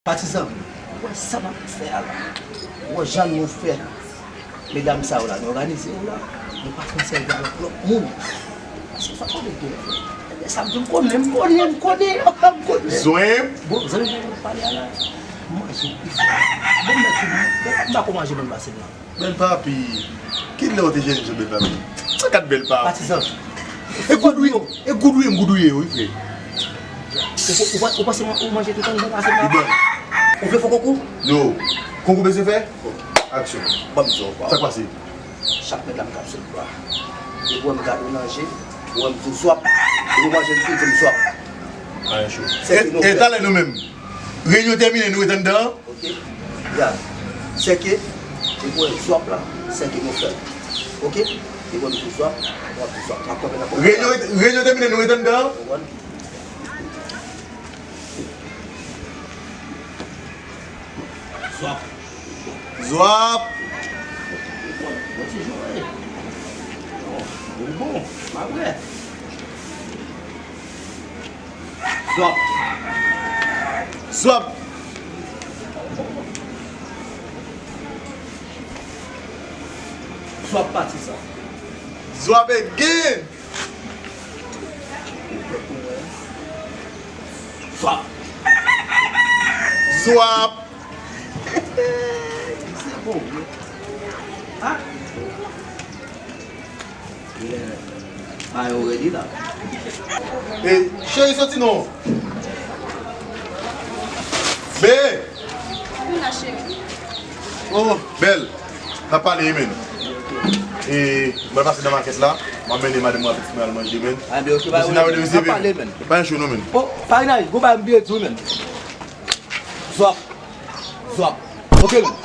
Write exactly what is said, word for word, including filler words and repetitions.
Patizan, ou wè sa m ap fè a la? Ou wè jan nou fè medam sa yo la, nou òganize yo la, nou pa fè sèvi avèk lòt moun. Paske sa konnen gen. Ebyen, sa m di, m konnen, m konnen, m konnen, m konnen. Zwenp. Bon, zanmi mwen pale a la, manje pizza. Bon, mèt, m pa ko manje menm pase m nan. Bèl papi, ki lè w te jèn jan bèl papi? Sa kat bèl papi? Patizan. E goud wi, e goud wi, m goud wi, wi, frè. Ou, ou, ou, ou panse ou manje tout anndan pase m nan? Li bon. Ou vle fè konkou? No. Konkou bezwen fè? Aksyon. Ban m di w, sa k pase? Chak medam k ap sot la, depi w wè m gade w nan je, w wè m di w zwap. Depi w manje m tou, di m zwap. Anyen cho. E, e talè nou menm. Reyinyon tèmine, nou ret anndan an. Ok? Ya. Sèke, depi w wè zwap la, sèke nou fè l. Ok? Depi w wè m di w zwap, w ap di zwap. M ap kanpe nan kòmantè. Reyinyon, reyinyon tèmine, nou ret anndan an. Konprann? Zwap. Zwap. Bon, bon, ti jwe. Bon, bon, pa vre. Zwap. Zwap. Zwap patizan. Zwap again. Zwap. Zwap. Se bon, wi. Ha? Mayo ready la. E, cheri, soti non. Be! Vin la, cheri. Oh, bèl. N ap pale, wi, men. E, mwen pase nan makèt la. Mwen mennen madanm mwen avèk ti mwen al manje, men. Ah, ben, ok, pa gen pwoblèm. N ap pale, men. Pa gen cho, non, men. Oh, Farinay, gon bagay m bliye di w, men. Zwap. Zwap. Ok, men.